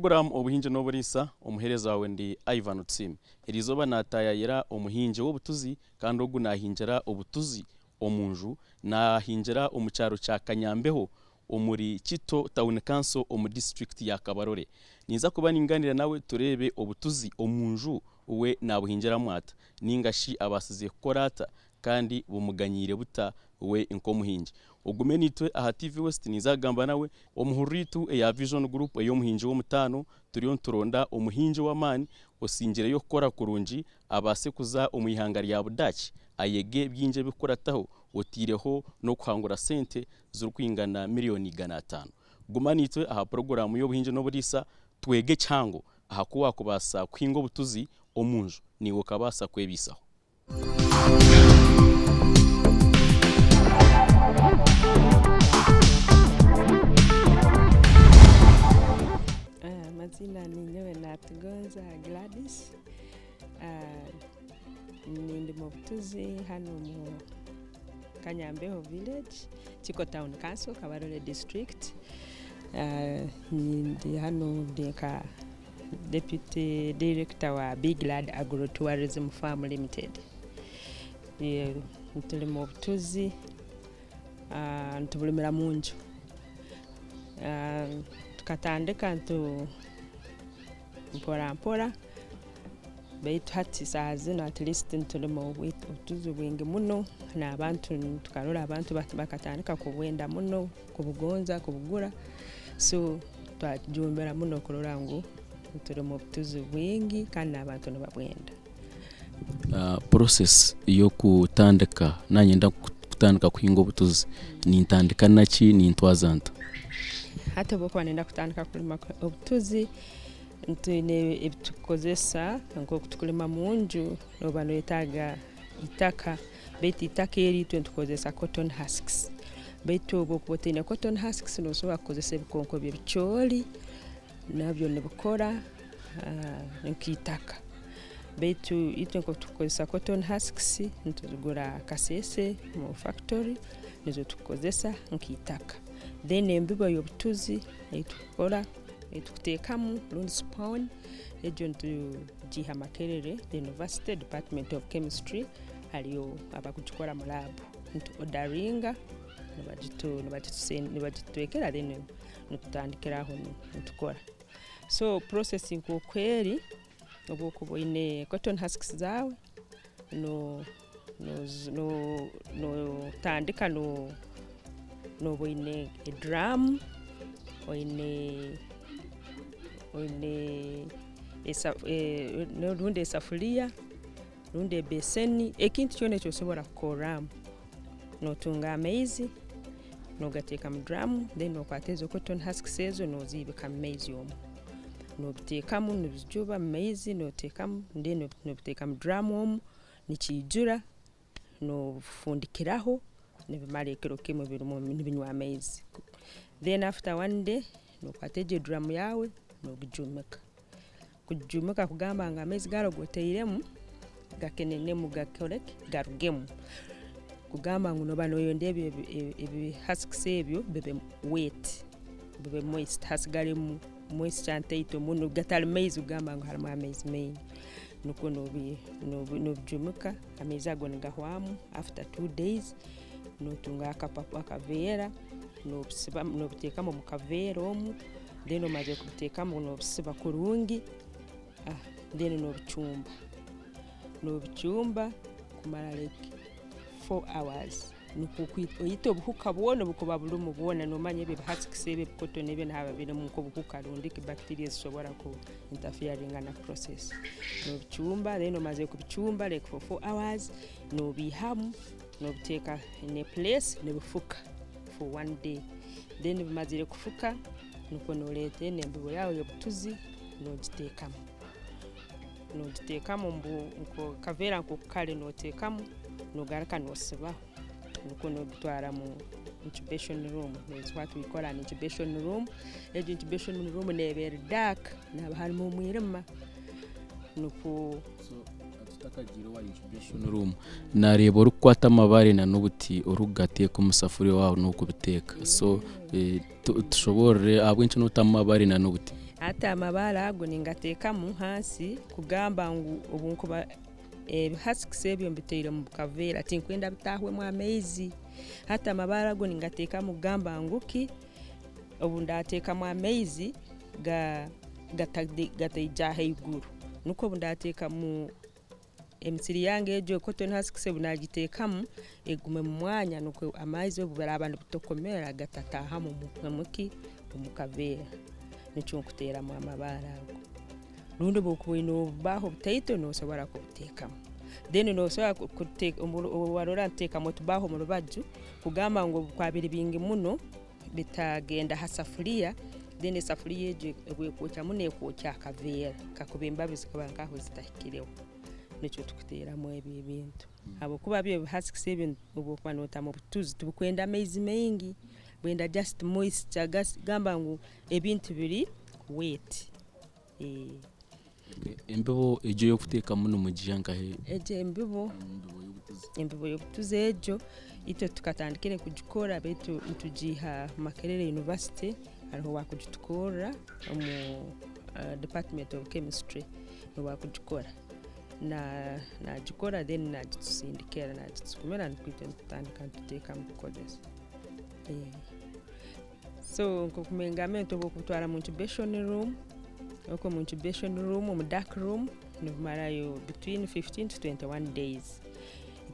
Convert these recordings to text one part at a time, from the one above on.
Puroguraamu Obuhingi n'Oburiisa, omuheereza waawe ndi Ivan Tusiime. Eriizooba naataayayira omuhingi w'obutuzi kandi ogu naahingira obutuzi omu nju. Naahingira omu kyaro kya Kanyambeho omuri Kito Town Council omu disiturikiti ya Kabarole. Ninza kuba ningaaniira nawe tureebe obutuzi omu nju we naabuhingiramu ata nainga shi abaasize kukora ata kandi bumuganyiire buta we nk'omuhingi. Ogume naitwe aha TV West ninza kugamba nawe omu hururu yaitu eya Vision Group ey'omuhingi w'omutaano turiyo nituronda omuhingi ow'amaani osingireyo kukora kurungi abaase kuza omu ihanga rya Budaaki ayege bingi ebirikukurataho otaireho n'okuhangura sente zirikwingana miriyoni 500. Guma naitwe aha puroguraamu y'obuhingi n'oburiisa twege kihango aha ku waakubaasa kuhinga obutuzi omu nju naiwe okabaasa kwebaisaho. Amazina ninyowe Natugonza Gladys, nindima obutuzi hanu omu Kanyambeho village, Kiko town council, Kabarole district. Ndi hanu ndi nka deputy director wa Big Lad Agro Tourism Farm Limited. Nitulima obutuzi, nitubulimira munju. Tukatandika mpora mpora baitu hati saaha zinu at least nitulima obutuzi bwingi muno n'abantu tukarora abantu bakatandika kubwenda muno, kubugonza, kubugura so twajumbira muno kurora ngu nitulima obutuzi bwingi kandi n'abantu nibabwenda. Process y'okutandika nanyenda kutandika kuhinga obutuzi nintandika naki nintwaza nta? Hati obu okuba noyenda kutandika kulima obutuzi, twine ebi tukukozesa nk'oku tukulima munju noba noyetaaga itaka baitu itaka eri itwe nitukozesa cotton husks baitu obu okuba otaine cotton husks nosobora kukozesa ebikonko by'ebicoori nabyo nibikora nk'itaka baitu itwe nk'oku tukukozesa cotton husks nituzigura Kasese omu factory nizo tukukozesa nk'itaka. Then embibo y'obutuzi ei tukukora ei tukuteekamu rundi spawn egyo nitugiiha Makerere University department of chemistry hariyo abakugikora mu lab nitu odaringa nibagitutwekera then nitutandikira aho nitukora. So process nk'oku eri, obu okuba oine cotton husks zaawe, notandika noba oine eduraamu, oine oine rundi esafuriya, rundi ebeseni, ekintu kyona eki osobola kukorramu. Notunga amaizi, nogateeka mu duraamu then nokwata ezo cotton husks ezo noziibika mu maizi omu. Nobiteekamu nibijuba mu maizi noteekamu then nobiteeka mu duraamu omu, nikiijura, nofundikiraho nibimara ekiro kimwe birimu nibinywa amaizi. Then after one day, nokwata egyo eduraamu yaawe nogijuumika. Kugijuumika kugamba ngu amaizi gari agu otairemu gakenenemu gakore ki garugemu. Kugamba ngu nooba noyenda ebyo ebi husks ebyo bibe wet, bibe moist hasigaremu moisture ntaito muno gatari maizi kugamba ngu harimu amaizi maingi. Nikwo nobijuumika amaizi ago nigahwamu after 2 days notunga akaveera nobisiba nobiteekamu omu kaveera omu then omazire kubiteekamu nobisiba kurungi then nobicumba. Nobicumba kumara like 4 hours nikwo oite obuhuka bwona obukuba burimu bwona nomanya ebi husks ebi ebi cotton ebi nihaba birimu nk'obuhuka rundi ki bacteria ezisobora ku interferinga na process. Nobicumba then omazire kubicumba like for 4 hours nobiihamu nobiteeka in a place nibifuka for one day. Then bimazire kufuka nikwo noreeta enu embibo yaawe y'obutuzi nogiteekamu. Nogiteekamu omu kaveera nk'oku kari noteekamu nogaruka nosibaho nikwo nobitwara mu incubation room is what we call an incubation room. Egyo incubation room neeba eri dark nihaba harimu omwirima nikwo. Tutakagiire owa incubation room, nareeba orikukwata amabaare n'obuti orikugateeka omu safuriya waawe n'okubiteeka so tushoboorore ahabw'enki notamu amabaare n'obuti? Hati amabaare ago ningateekamu hansi kugamba ngu obunkuba ebihasikisi ebyo mbitaire omu kaveera tinkwenda bitahwemu amaizi. Hati amabaare ago ningateekamu kugamba ngu ki obu ndateekamu amaizi gataija ahaiguru nikwo obu ndateekamu emisiri yange egyo cotton husks obu nagiteekamu egume omu mwanya nikwo amaizi obu biraaba nibitokomera gatataahamu omuki omu kaveera nikyo nkuteeramu amabaare ago. Rundi obu okuba oine obubaaho butaito nosobora kubuteekamu. Then nosobora warora nteekamu otubaaho omu rubaju kugamba ngu obu bikuba biri bingi muno bitagenda ha safuriya then esafuriya egyo obu ekwokya muno ekwokya akaveera kakuba embabi zikaba nkaho zitahikireho. Nikyo tukuteeramu ebi ebintu habwokuba byo ebihasks ebi obu okuba notamu obutuzi tibukwenda amaizi maingi, bwenda just moisture gamba ngu ebintu biri wet. Embibo egyo ey'okuteekamu nimugiiha nkahe? Egyo embibo embibo y'obutuzi egyo itwe tukatandikire kugikora baitu nitugiiha Makerere University hariho owakugitukorra omu department of chemistry niwe akugikora. Nagikora then nagitusindikira nagitusukumira nikwo itwe nitutandika nituteekamu kukozesa. So nk'oku nti obu okubitwara mu incubation room, okwo omu incubation room omu dark room nibimarayo between 15 to 21 days.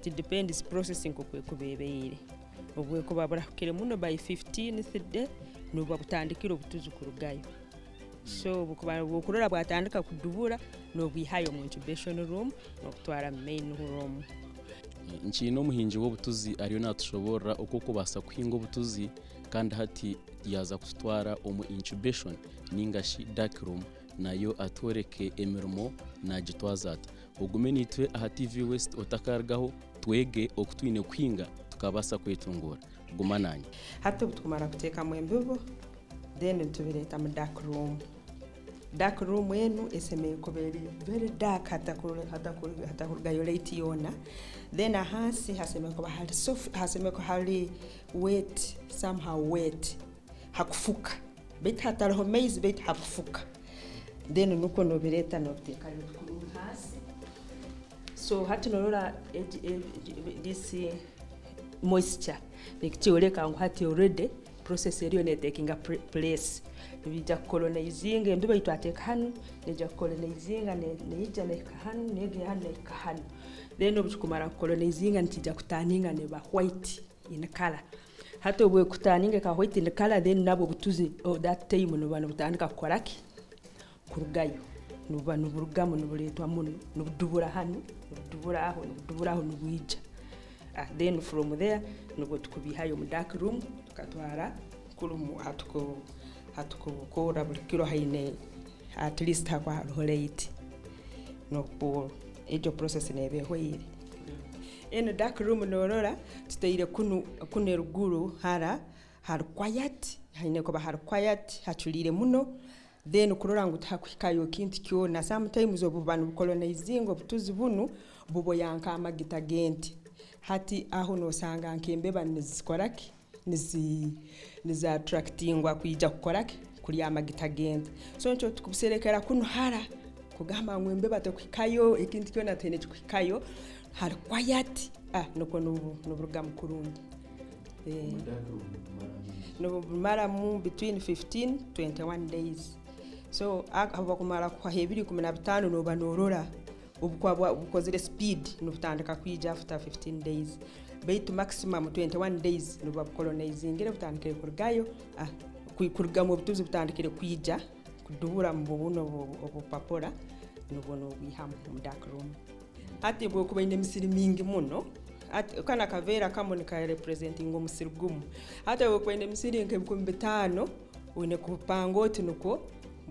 It depends process nk'oku ekuba ebaire. Obu ekuba burahukire muno by 15th day nibuba butandikire obutuzi kurugayo. So obukuba okurora bwatandika kudubura nobwihayo omu incubation room nobutwara mu main room. Nkiine omuhingi w'obutuzi ariyo natushoborora oku okubaasa kuhinga obutuzi kandi hati yaaza kututwara omu incubation ningashi dark room nayo atworeke emirimo nagitwaza ata. Ogume naitwe aha TV West otakarugaho twege oku twine kuhinga tukabaasa kwetungura. Guma nanye. Hati obu tukumara kuteekamu embibo then nitubireeta mu dark room. Dark room enu esemeriire kuba eri very dark hatakurugayo light yoona. Then ahansi hasemeriire kuba hari soft, hasemeriire kuba hari wet, somehow wet, hakufuka baitu hatariho maizi baitu hakufuka. Then nukwo nobireeta nobiteeka kurungi hansi. So hati norora this moisture nikikyoleka ngu hati already process eriyo netekinga place. Nibiija kucolonizinga embibo ei twateeka hanu neija kucolonizinga neija nehika hanu negenda hanu nehika hanu. Then obu kikumara kucolonizinga nikiija kuturninga neba white in colour. Hati obu ekuturninga ekaba white in colour then nabwo obutuzi that time nibuba nibutandika kukoraki? Kurugayo. Nibuba niburugamu nibureetwa muno nibudubura hanu nibudubura aho nibudubura aho nibwija. Then from there nibwo tukubiihayo omu dark room tukatwara kurumu hatukukora buri kiro haine at least hakuba hariho light. Nokwo egyo process neeba ehweire. Enu dark room norora tutaire kunu kunu eruguru hara hari quiet, haine kuba hari quiet haculiire muno then kurora ngu tihakuhikayo kintu kyona. Sometimes obu buba nibucolonizinga obutuzi bunu buboya nk'amagita g'ente. Hati aho nosanga nk'embeba nizikoraki? Nizi attractingwa kwija kukoraki? Kurya amagita g'ente. So nikyo tukubiserekera kunu hara kugamba ngu embeba tekuhikayo, ekintu kyona tihaine kikuhikayo, hari quiet nikwo niburugamu kurungi. Nibumaramu between 15 21 days. So obu bakumara kuhaho ebiro 15 noba norora obukuba bukozire speed nibutandika kwija after 15 days. Baitu maximum 21 days nibuba bucolonizingire butandikire kurugayo, kurugamu obutuzi butandikire kwija kudubura mu buno obupapura nibwo nobwihamu omu dark room. Hati obu okuba oine emisiri mingi muno, hati kanu akaveera kamu nikarepresentinga omusiri gumu. Hati obu okuba oine emisiri nka 5000 oine kubupanga oti nikwo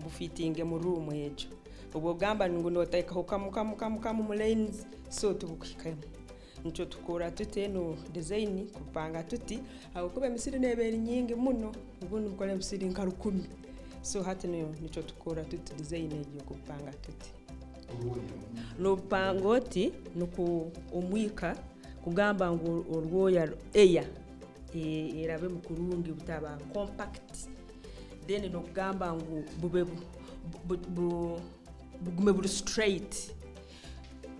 bufitinge mu room egyo. Obu ogamba ngu noteekaho kamu kamu kamu kamu mu lines so tibukuhikamu. Nikyo tukora tuti enu design kupanga tuti habwokuba emisiri neeba eri nyingi muno, obundi nibukora emisiri nka 1000. So hati nikyo tukora tuti design egyo kupanga tuti. Nobupanga oti nikwo omwika kugamba ngu orwoya air erabemu kurungi butaba compact. Then nokugamba ngu bube Bugume buri straight,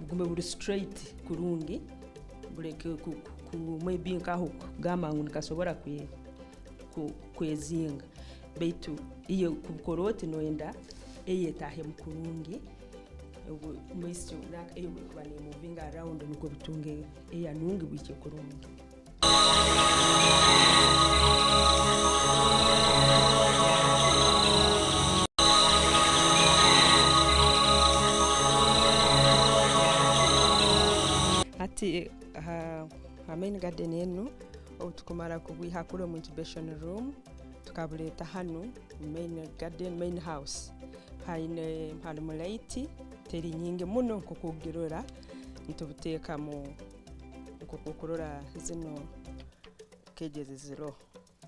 bugume buri straight kurungi, bureke ku maybe nkaho kugamba ngu nikasobora kwezinga, baitu iyo kubukora oti noyenda eyo etaahemu kurungi, moisture eyo bwekuba nemovinga around nikwo butunge air nungi bwije kurungi. Hati ha main garden enu, obu tukumara kubwiha kuri omu incubation room tukabureeta hanu main garden, main house, haine harimu light teri nyingi muno nk'oku okugirora, nitubuteekamu nk'oku okurora zinu cages ziriho,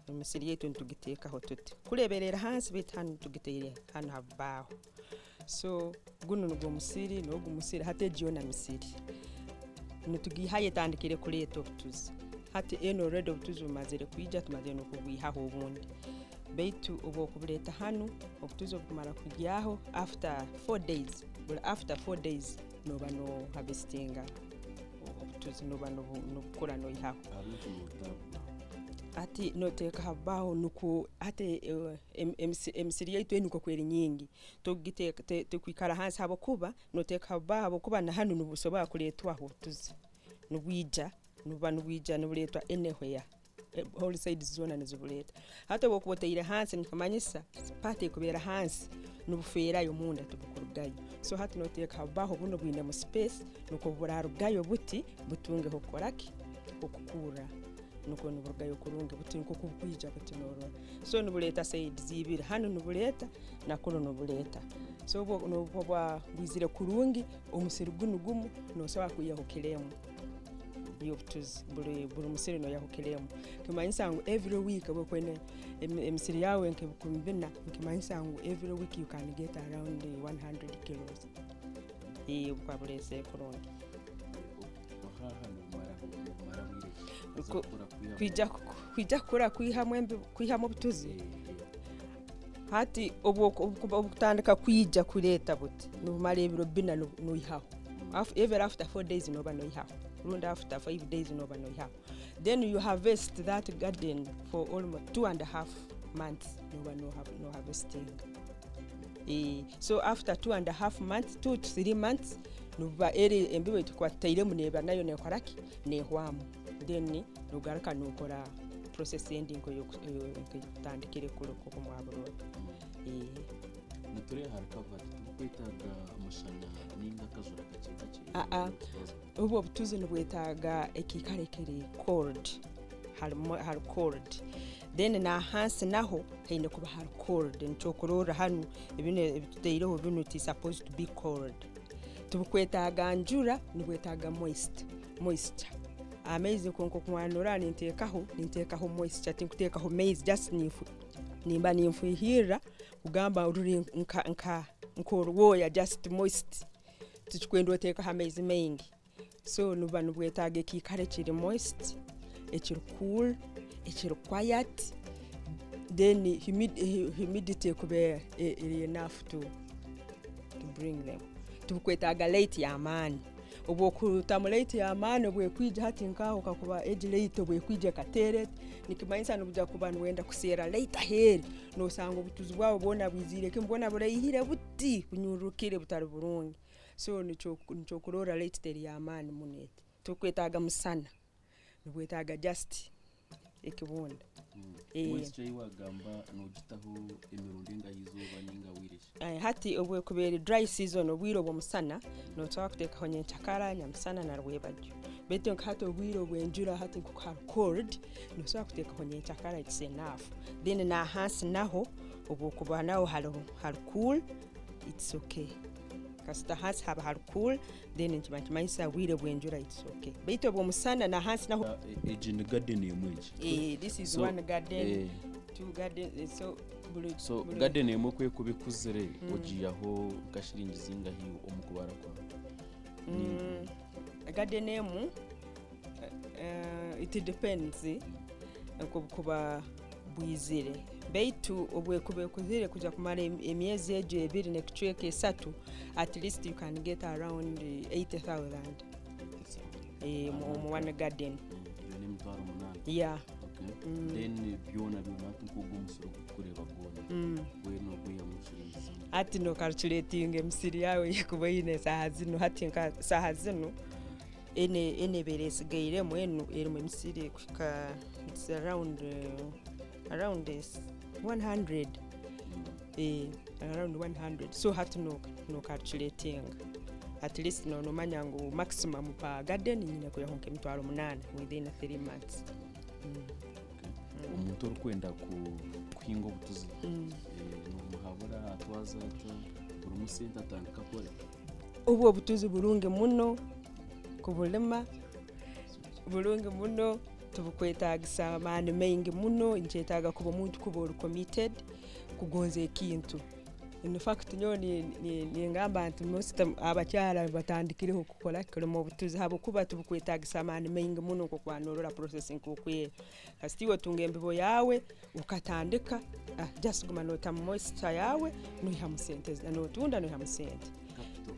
emisiri yaitu nitugiteekaho tuti, kureeberera hansi baitu hanu tugiteire hanu ha bubaaho. So gunu nigwo musiri n'ogu musiri, hati egi yoona misiri. Nitugiihayo etandikire kureeta obutuzi. Hati enu already obutuzi bumazire kwija, tumazire n'okubwihaho obundi. Baitu obu okubureeta hanu, obutuzi obukumara kugyaho after 4 days, buri after 4 days nooba no harvestinga obutuzi, nooba nobukura noihaho. Hati noteeka ha bubaaho nukwo hati emisiri yaitu enu nk'oku eri nyingi, tekwikara hansi habwokuba noteeka ha bubaaho habwokuba na hanu nibusobora kureetwaho obutuzi, nibwija, nibuba nibwija nibureetwa anywhere, all sides zoona nizibureeta. Hati obu okuba oteire hansi nikimanyisa part ekubeera hansi nibufeerayo munda tibukurugayo. So hati noteeka ha bubaaho bunu bwinemu space nukwo burarugayo buti butunge h'okukora ki? Okukurra, nukwo niburugayo kurungi buti nk'oku bukwija buti norora. So nibureeta sides ibiri, hanu nibureeta na kunu nibureeta. So obu nobuba bwizire kurungi, omusiri gunu gumu nosobora kwihaho kiro emwe y'obutuzi, buri musiri noihaho kiro emwe. Nikimanyisa ngu every week obu okuba oine emisiri yaawe nk'ebikumi 4, nikimanyisa ngu every week you can get around 100 kilos obu bukuba bureesere kurungi. Ohaha nibumara bwire ki? Kukura kwihamu? Kwija kukura kwihamu obutuzi, hati obu obukutandika kwija kureeta buti, nibumara ebiro 4 noihaho. Every after 4 days nooba noihaho, rundi after 5 days nooba noihaho. Then you harvest that garden for almost 2.5 months nooba no harvestinga. So after 2.5 months, 2 to 3 months, nibuba eri embibo ei tukuba tutairemu neeba nayo neekora ki? Neehwamu. Then nogaruka nookora process endi nk'eyotandikire kuri nk'oku mwaburora. Nitureeba hari covered, tibukwetaaga mushana ninga akajura kakye kakye? Aa, obu obutuzi nibwetaaga ekiikaro ekiri cold, harimu hari cold. Then n'ahansi naho haine kuba hari cold, nikyo okurorra hanu binu ebitutaireho binu it is supposed to be cold. Tibukwetaaga njura, nibwetaaga moisture. Amaizi nk'oku mwanorora ninteekaho moisture, tinkuteekaho maizi, just nimba ninfuhirra kugamba ruri nk'orwoya, just moist, tikikwenda oteekeho amaizi maingi. So nibuba nibwetaaga ekiikaro ekiri moist, ekiri cool, ekiri quiet, then humidity ekuba eri enough to bring them. Tibukwetaaga light y'amaani. Obu okutamu light y'amaani obwekwija hati nk'aho kakuba egi light obwekwija ekateera eti, nikimanyisa nibwija kuba nibwenda kuseera light aheeru, noosanga obutuzi bwawe bwona bwiziire kimu bwona buraihire buti bunyururukire butari burungi. So nikyo okurorra light teri y'amaani muno eti. Tibukwetaaga musana, nibwetaaga just ekibunda. Moisture ei wagamba nogitaho emirundi engahi izooba ninga bwire ki? Hati obu ekuba eri dry season, obwire obw'omusana, noosobora kuteekaho nyenkyakara, nyamusana na rwebagyo. Baitu nka hati obwire obw'enjura, hati nk'oku hari cold, noosobora kuteekaho nyenkyakara, it's enough. Then n'ahansi naho obu okuba naho hari cool, it's okay. Kasita hansi haba hari cool, then nikiba nikimanyisa obwire bw'enjura it's okay. Baitu obw'omusana n'ahansi naho. Egi ni garden emwe egi? This is So, one garden, two garden, so buri So buri garden emwe oku ekuba ekuzire, ogiihaho nka shiringi zingahi omu kubara kwawe? Garden emu, it depends nk'obukuba bwizire. Baitu obu ekuba ekuzire kuja kumara emyezi egyo ebiri n'ekicweka esatu, at least you can get around 80,000 omu one garden. Eyo n'emitwaro munaana. Yeah. Okay. Then byona byona hati nk'ogu omusiri ogu tukureeba gwona, weena ogwihamu shiringi zingahi? Hati nokalculatinga emisiri yaawe ey'okuba oine saaha zinu, hati nka saaha zinu enu enu ebaire esigairemu enu erimu emisiri ekuhika it's around around 100, around 100, so hati nokalculatinga at least nomanya ngu maximum per garden nyine kwihaho nk'emitwaro munaana within 3 months. Omuntu orikwenda kuhinga obutuzi, nomuhabura atwaza ata? Burimu sente, atandika akore? Obu obutuzi burungi muno kubulima, burungi muno, tibukwetagisa amaani maingi muno, nikyetaaga kuba omuntu kuba ori committed kugonza ekintu. In fact nyowe ningamba nti most abakyara batandikireho kukora kulima obutuzi habwokuba tibukwetagisa amaani maingi muno nk'okuba norora process nk'oku eri. Kasita iwe otunga embibo yaawe okatandika, just guma notamu moisture yaawe, noihamu sente, notunda noihamu sente. Capital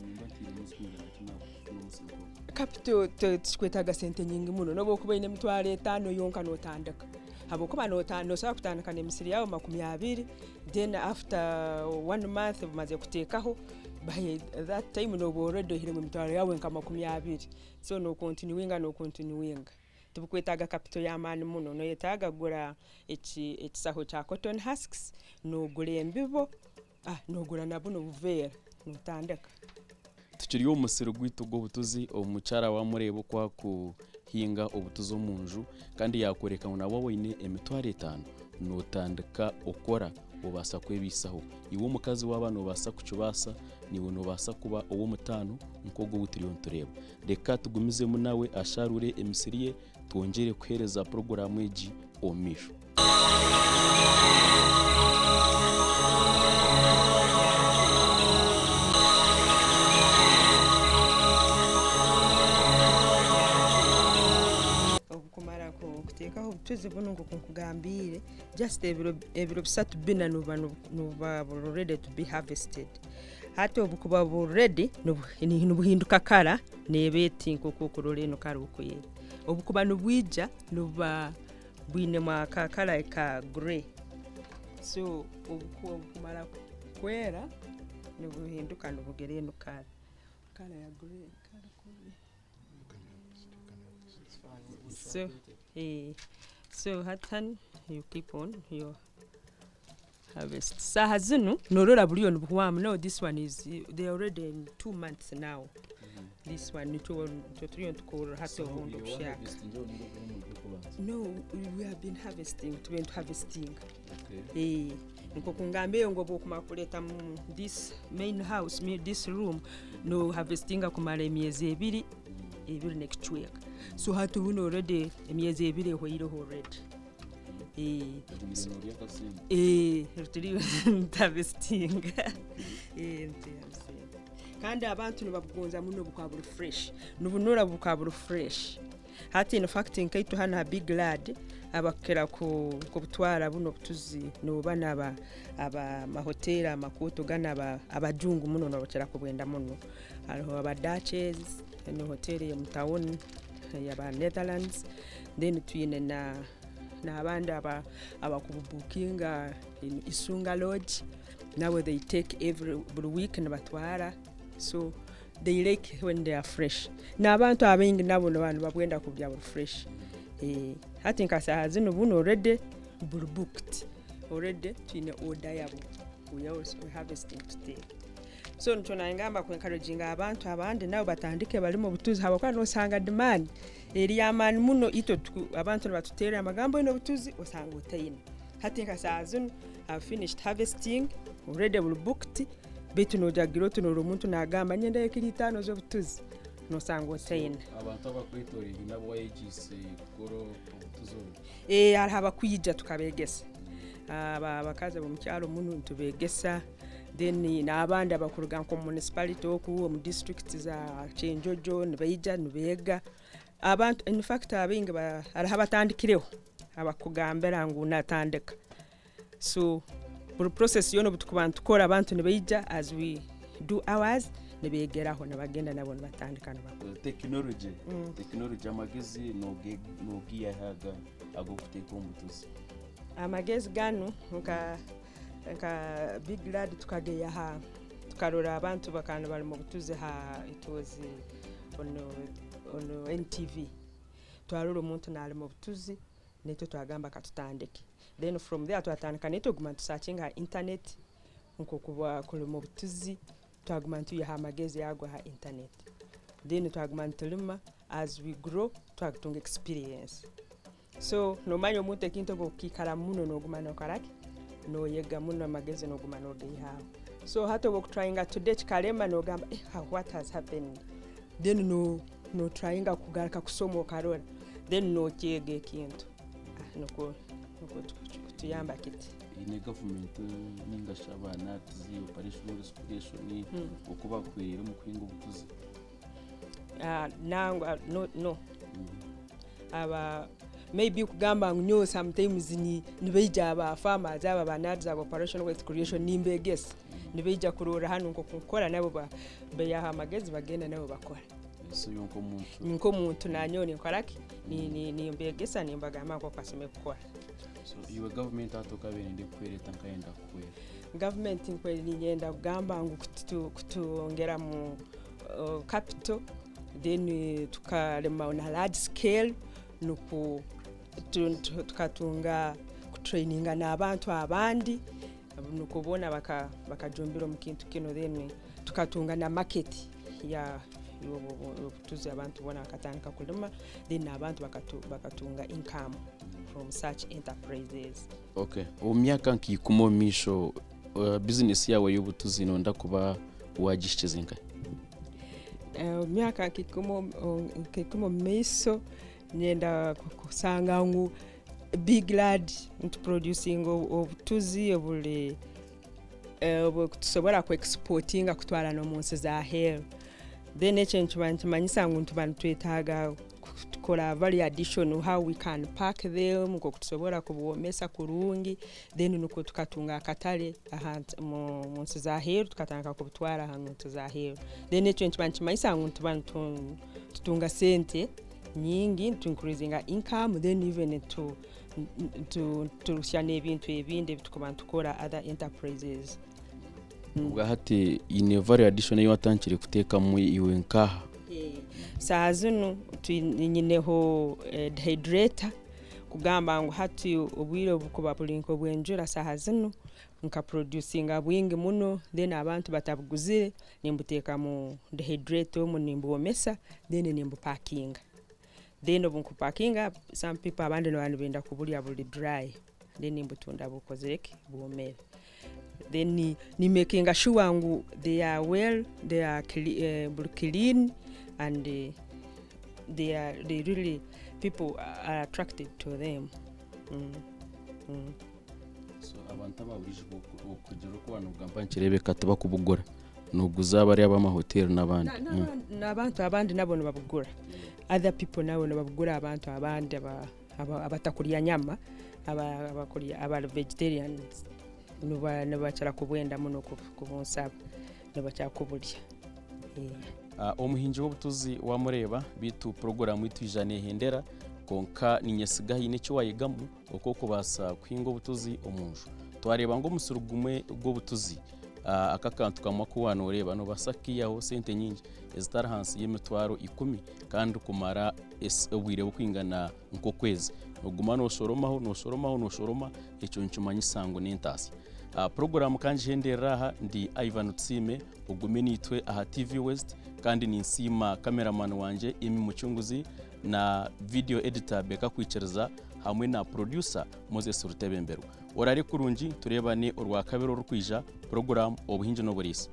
nimba ntiiremu zikwingana ki naakufuna omusiri nk'ogu? Capital tikikwetaaga sente nyingi muno, nobu okuba oine 50,000 yonka notandika, habwokuba nosobola kutandika n'emisiri yaawe 20, then after one month omaze kuteekaho, by that time noba already oihiremu emitwaro yaawe nka 20, so nokontinuinga nokontinuinga. Tibukwetaaga capital y'amaani muno, noyetaaga kugura ekisaho kya cotton husks, nogura embibo, nogura na bunu obuveera notandika. Tukiri omu musiri gwaitu gw'obutuzi, omukyara wamureeba oku akuhinga obutuzi omu nju, kandi yakworeka ngu nawe oine 50,000 notandika okora obaasa kwebiisaho. Iwe omukazi waaba noobaasa kukibaasa, niiwe noobaasa kuba ow'omutaano nk'ogu ou turiyo nitureeba. Reka tugumizemu nawe asharure emisiri ye, twongyere kuheereza puroguraamu egi omu maisho. Obukumara kuteekaho obutuzi bunu nk'oku nkugambiire, just ebiro 3, 4, nububa buri ready to be harvested. Hati obukuba buri ready, nibuhinduka colour, neeba eti nk'oku okurora enu colour oku eri. Obukuba nibwija nibuba bwinemu aka colour ka grey, so obukumara kwera nibuhinduka nibugira enu colour, colour ya grey. So hati hanu you keep on your harvest. Saaha zinu norora buriyo nibuhwamu. No, this one is, they are already in 2 months now. This one nikyo turiyo nitukurra hati obundi obushaka. No, we have been harvesting, tube nituharvestinga. Nkoku ngambiire ngu obwokumara kureeta mu this main house, this room, no harvestinga kumara emyezi ebiri, ebiri n'ekicweka. So hati bunu already emyezi ebiri ehweireho already. Turiyo nituharvestinga. Nituharvestinga. Kandi abantu nibabugonza muno bukaba buri fresh. Nibunura bukaba buri fresh. Hati in fact nkaitu hanu ha Big Lad abakukira kubutwara buno obutuzi nibo banu aba mahoteri amakooto ganu, abajungu muno nibakira kubwenda muno. Hariho aba Dutches, eno hoteri ey'omu town eyaba Netherlands, then twine na n'abandi abakububukinga in Isunga Lodge, nabo they take every buri week nibatwara, so they like when they are fresh. N'abantu abaingi nabo niba nibabwenda kuburya buri fresh. Hati nka saaha zinu bunu already buri booked. Already twine order yabo. We are also harvesting today. So nikyo nangamba ku encouraginga abantu abandi nabo batandike balime obutuzi, habwokuba nosanga demand eri y'amaani muno. Itwe abantu nibatuteerera amagambo, oine obutuzi osanga otaine. Hati nka saaha zinu have finished harvesting, already buri booked, baitu nojagira oti norora omuntu nagamba nyendayo ekiro 5 z'obutuzi, nosanga otaine. Abantu abakwetoreire nabo wayegiise kukora obutuzi obu? Hariho abakwija tukabegesa. Abakazi ab'omu kyaro muno nitubegesa, then n'abandi abakuruga nk'omu municipality oku omu district za Kyenjojo nibaija nibeega. Abantu in fact abaingi hariho abatandikireho abakugambira ngu natandika. So buri process yoona obutukuba nitukora, abantu nibaija as we do ours, nibeegeraho, nibagenda nabo nibatandika nibakora. Tekinology, tekinology, amagezi nogiyaha aga ag'okuteeka omu butuzi? Amagezi ganu nka Big Lad tukageya ha tukarora abantu bakaba bari mu butuzi ha, it was on NTV. Twarora omuntu nalima obutuzi, naitwe twagamba katutandike. Then from there twatandika naitwe kuguma nitusearchinga ha internet nkokuba kulima obutuzi. Twaguma nitwiha amagezi ago ha internet, then twaguma nitulima. As we grow, twakutunga experience. So nomanya omuntu ekintu obwokukikara muno, noguma nokoraki, noyega muno amagezi, noguma nogeihaho. So hati obwokutryinga today kikarema, nogamba, "Eh, what has happened?" Then no notryinga kugaruka kusoma, okarora, then nokyega ekintu. Ah, nukwo kutuyamba kiti. Ine gavumenti ninga shi aba NAADS, Operation Restoration, oku bakuhwera omu kuhinga obutuzi? Ah, nangwa, no. Aba maybe kugamba ngu nyowe sometimes ni nibaija aba farmers, aba ba NAADS, aba Operation Wealth Creation, nimbegesa, nibaija kurora hanu nkoku nkukora, nabo bayaha amagezi, bagenda nabo bakora. So yo nk'omuntu? Nk'omuntu nanyowe ninkoraki, nimbegesa, nimbagamba nkoku basemeriire kukora. So iwe gavumenti hati okabeire ende kuhwereta, nkayenda kuhwera? Gavumenti nkweri ninyenda kugamba ngu kutwongeramu capital, then tukalima on a large scale, nuku tukatunga kutraininga n'abantu abandi, nuko bona bakajumbira omu kintu kino, then tukatunga na market ya yobutuzi, abantu bona bakatandika kulima, then abantu bakatunga income from such enterprises. Okay, omu myaka nka 10 omu maisho, bizinesi yawe y'obutuzi nonda kuba wagishikize nkahe? Myaka nka 10 omu maiso, nyenda kusanga ngu Big Lad ntuproducinga obutuzi obuli obu tusobora kuexportinga kutwara n'omu nsi za heru. Then ekyo nikiba nikimanyisa ngu nituba nitwetaaga kukora value addition, how we can pack them, nkoku tusobora kubwomesa kurungi, then nukwo tukatunga akatale mu nsi za heru, tukatandika kubutwara mu nsi za heru. Then ekyo nikiba nikimanyisa ngu nituba tutunga sente nyingi, ntu increasinga income, then even turusya n'ebintu ebindi ebitukuba nitukora, other enterprises. Ubwa hati ine value addition eyo watandikire kuteekamu iwe nkaha? Saaha zinu nyineho dehydrator, kugamba ngu hati obwire obukuba buri nk'obw'enjura, saaha zinu nkaproducinga bwingi muno, then abantu batabuguzire nimbuteeka mu dehydrator omu, nimbwomesa, then nimbupakinga. Then obu nkupakinga, some people abandi nibaba nibenda kuburya buri dry, then nimbutunda bukozire ki, bwomere. Then ni makinga sure ngu they are well, they are buri clean and they really, people are attracted to them. So abantu ababurije kugira okuba nogamba nkirebeka tibakubugura, noguza bariya ab'amahoteli n'abandi? N'abantu abandi nabo nibabugura, other people nabo nibabugura, abantu abandi abatakurya nyama, abakurya aba vegetarians, nibakira kubwenda muno, kubunsaba, nibakira kuburya. Omuhingi w'obutuzi wamureba, bitu porogaramu itwija nehendera, konka ninyesiga haine eki wayegamu okwo okubaasa kuhinga obutuzi omu nju. Twareba ngu omusiri gumwe gw'obutuzi, aka kantu kamwe aku wanoreeba, nobaasa kukiihaho sente nyingi ezitari hansi y'emitwaro 10, kandi kumara obwire bukwingana nk'okwezi, noguma noshoromaho, noshoromaho, noshoroma. Ekyo nikimanyisa ngu n'entaasya. Porogaramu kangihenderera aha. Ndi Ivan Tusiime, ogume niitwe aha TV West, kandi ninsiima cameraman wanje Emi Mucunguzi, na video editor Beka Kwikiriza, hamwe na producer Moses Rutebemberwa. Orare kurungi, turebane orwakabiri orukwija, porogaramu Obuhingi n'Oburiisa.